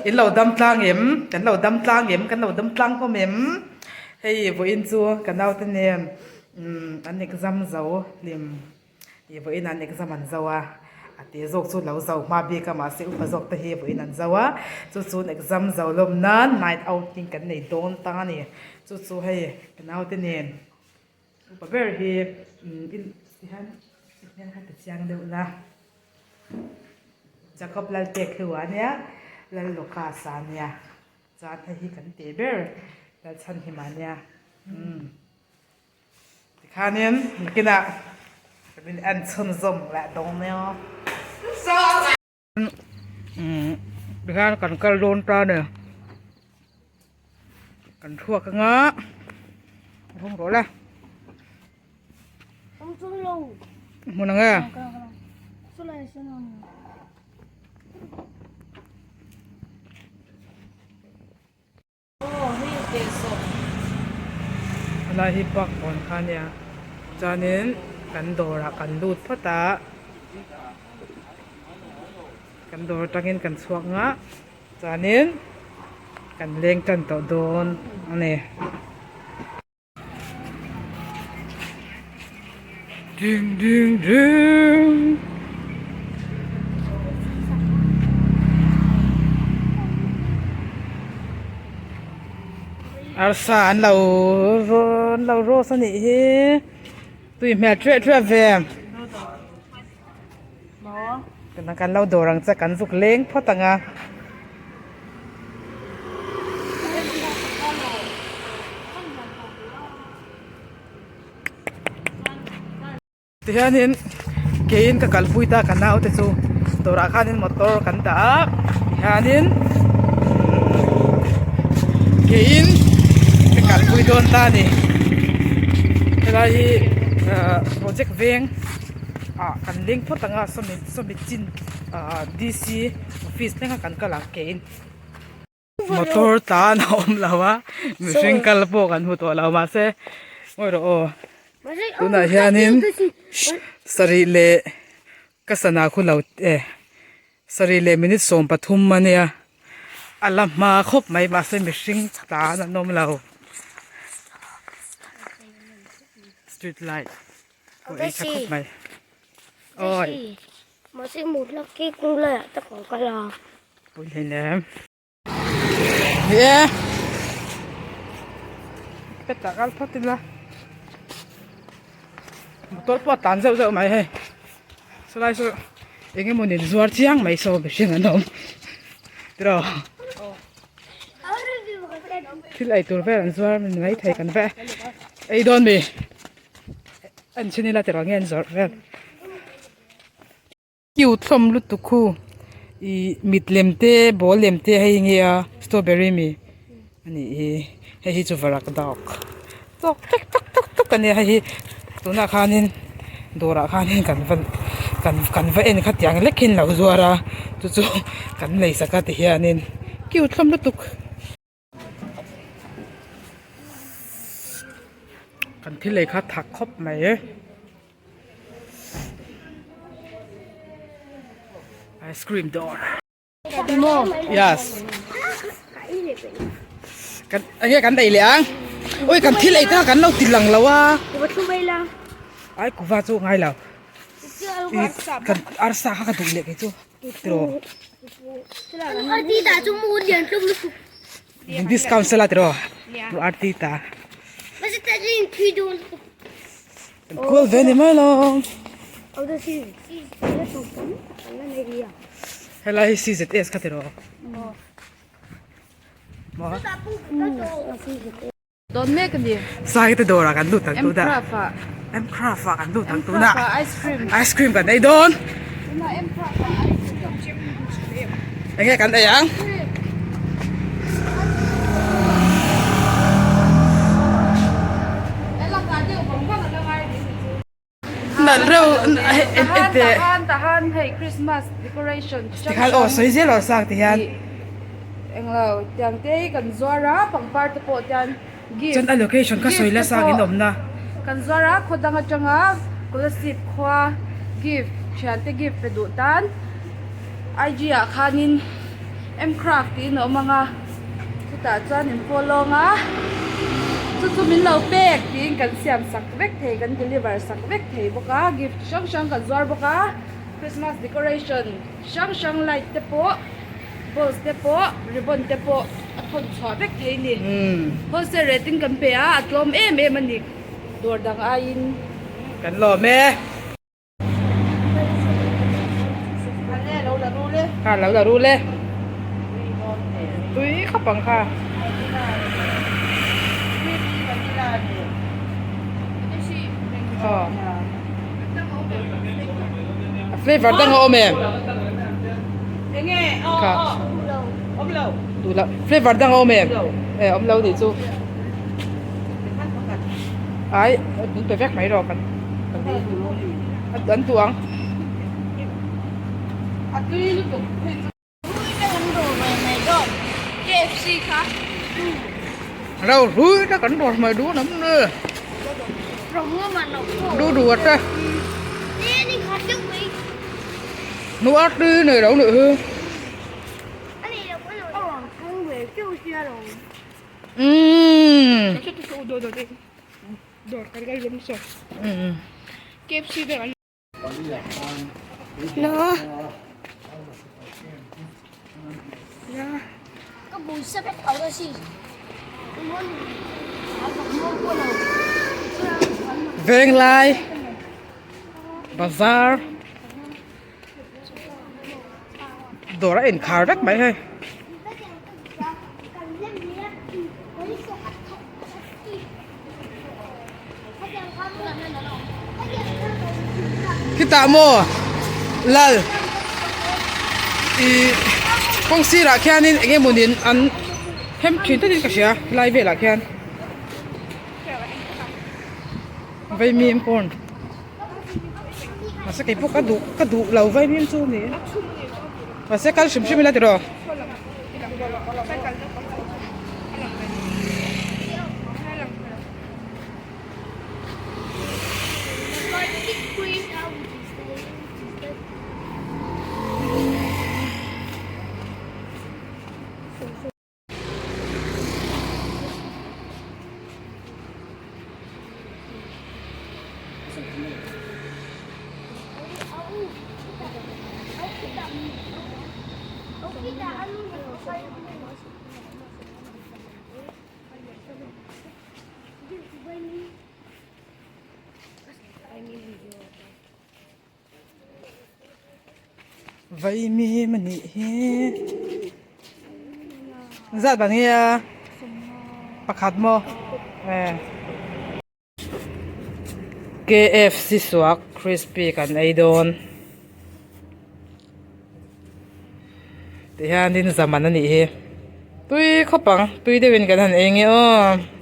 In lo dam tlang em? Kan lo dam tlang em? Kan lo dam tlang hlawm em? Hei vawiin chu ka naute nen umm an exam zo hlim ih vawiin an exam an zo a, a te zawk chu lo zo hma bik a mahse upa zawk te hi vawiin an zo a, chu chu an exam zo lawm nan night outing kan nei dawn ta a ni, chu chu hei ka naute nen. Upa ber hi tihian tihian kha ti chiang deuh la Jacob Lalpek hi ua nia Lallucas a nia chuan hei hi kan tih ber Lalchhanhima nia umm tikhanin nakinah min en chhunzawm leh dawn nia. Umm tikhian kan kal dawn ta a ni kan chhuak anga hawng rawh le hmun ang e. Helai hi park pawn kha ania chuanin kan dawrah kan lut phawt a kan dawr atangin kan chhuak nghah chuanin kan leng tan tawh dawn a ni. Ding ding ding. Arsa an lo an lo roast a nih hi tui hmel theuh theuh ve kan lo dawr ang che kan zuk leng phawt ang a. Tihianin keiin ka kalpui ta ka naute chu dawrah khanin motor kan dah a tihianin keiin ka kalpui dawn ta a ni helai hi ahh project veng ah kan leng phawt ang a sawmi sawmi chin ahh D C office thleng a kan kal ang keiin. Motor tlan a awm lo a mihring kal pawh kan hmu tawh lo mahse ngawi rawh aw tunah hianin sarih leh ka sana khu lo e sarih leh minute 13 a nia a la hma khawp mai mahse mihring tlan an awm lo street light pawh ei tha khawp mai awi. Pui hleinem. Ni e. Pet ah kal phawt ila. Motor pawh a tlan zeuh zeuh mai hei. Sawlai saw eng emaw nen zuar chiang mai saw mihring an awm. Tiraw. Thil ei tur vel an zuar ni mai thei kan ve. Ei dawn mi. En chhin ila tiraw nge an zawrh vel. Cute hlawm lutuk khu ih mit lem te ball lem te hei nge a strawberry mi a nih hi hei hi chu varak dawk tawk tek tek tek tek a nia hei hi tunah khanin dawrah khanin kan va kan kan va en kha tiang lek hian lo zuar a chu chu kan lei sak a tihianin cute hlawm lutuk. Kan thil ei kha thak khawp mai e. Ice cream dawr. Yes. Kan enge kan ei leh ang. Ui kan thil ei te kha kan lo ti lang lo a. Ai kuva chu ngai lo. Kan arsa kha ka duh leh kei chu. Tiraw. Discount sela tiraw. Arti ta. Kual ve ni mai lo. Helai hi CZS kha tiraw. Dawn mek a ni. Sai te dawrah kan lut ang tuna. M-craft ah. M-craft ah kan lut ang tuna. M-craft ah ice cream. Ice cream kan ei dawn. Tuna M-craft ah ice cream. Enge kan ei ang? Nalh reuh eh tahan tahan hei Christmas decoration chi hrang hrang aw sawi zel aw sang ti hian englo tiang te hi kan zuar a pangpar te pawh tian gift chuan a location kha sawi la sang in awmna kan zuar a khaw dang atanga Kolasib khua gift thiante gift pe duh tan IG ah khanin. Mcraft tiin a awm ang a chutah chuan in follow ang a chu chu min lo pek tiin kan siam sak vek thei kan deliver sak vek thei bawk a gift chi hrang hrang kan zuar bawk a Christmas decoration hrang hrang light te pawh balls te pawh ribbon te pawh a thawn chhuah vek thei a ni wholesale rate in kan pe a a tlawm em em a ni dawr dang aiin. Kan lawm e. Kha lo la rul e. Tui khawp ang kha. A flavor dang a awm em? Kha. Duh lo. Flavor dang a awm em? E awm lo nih chu. Ai min pe vek mai rawh kan an duh ang. Rau hrui te kan dawr mai duh nam ni. Duh duh te. Nu art đi này đâu nữa hư. Umm. Venglai bazar dawr a inkhar vek mai hei. Khitah maw lal ih kawng sirah khianin eng emawnin an hem thin tawtin ka hria helai velah khian vaimim corn mahse keipawh ka duh ka duh lo vaimim chu a ni mahse kal hrim hrim ila tiraw. Vaimim a nih hi zat ban nge a pakhat maw eh K_F_C suak crispy kan ei dawn tihianin zaman a nih hi tui khawp ang tui deuhin kan han ei nge aw.